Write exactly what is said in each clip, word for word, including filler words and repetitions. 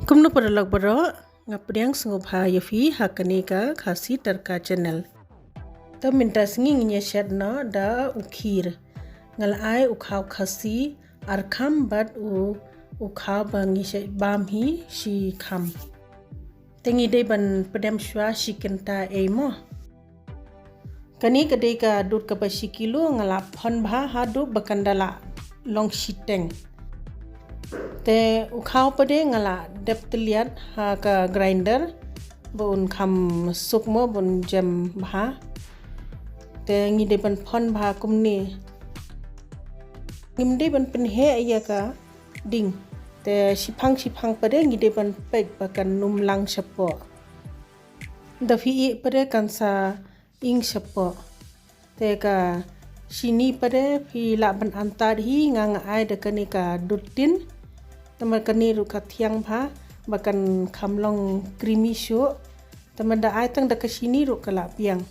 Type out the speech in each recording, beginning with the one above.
Kumno paralok baroh, nga pdiang sngewbha ïa phi ha kane ka Khasi Tadka Channel. Te mynta sngi ngin ïa shet noh da u kheer. Nga la ai u khaw Khasi ar kham bad u, u khaw ba ngi shait bam hi shi kham. Te ngi dei ban pdem shuwa shi kynta ei mo. Kane ka dei ka dud kaba shi kilo, nga la phon bha haduh ba kan da la long shiteng. Te u khaw pat de nga la dep tylliat ha ka grinder ba un kham suk mo, ba un jem bha. Te ngi dei ban phon bha kumne. Ngim dei ban pynheh ïa ka ding. Te shiphang shiphang pat de ngi dei ban peit ba kan nym lang shapoh. Da phi ïeh pat de kan sa ing shapoh. Te ka shini pat de phi lah ban antad hi, nga nga ai da kane ka dud tin. Namar kane ruh ka thiang bha ba kan kham long creamy shuh. Te man da ai tang da ka shini ruh ka la biang.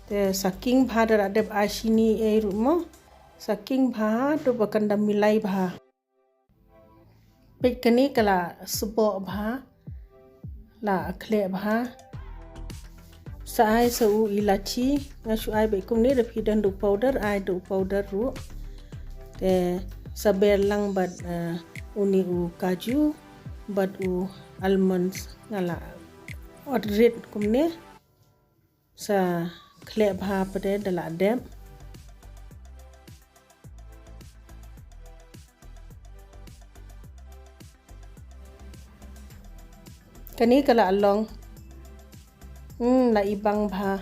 Te sa king bha, da la dep ai shini ei ruh mo. Sa king bha haduh ba kan da milai bha. Peit kane ka la sboh bha, la khleh bha. Sa ai sa u ilachi, nga shu ai beit kumne, da phi don da u powder, ai da u powder ruh. Te sa ber lang bad, eh, une u kaju bad u almonds, nga la ot rit kumne. Sa khleh bha pat de da la dep. Kane ka la long. Hmm, la i bang bha.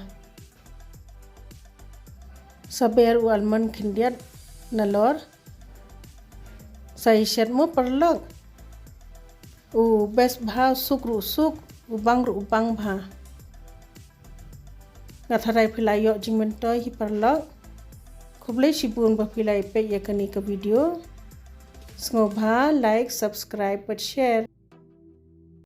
Sa ber u almond khyndiat nalor. Sa i shet mo paralok. U best bha, suk ruh suk, u bang ruh u bang bha. Nga tharai phi la ïoh jingmyntoi hi paralok. Khublei shibun ba phi la ïa peit ïa kane ka video. Sngewbha like, subscribe bad share.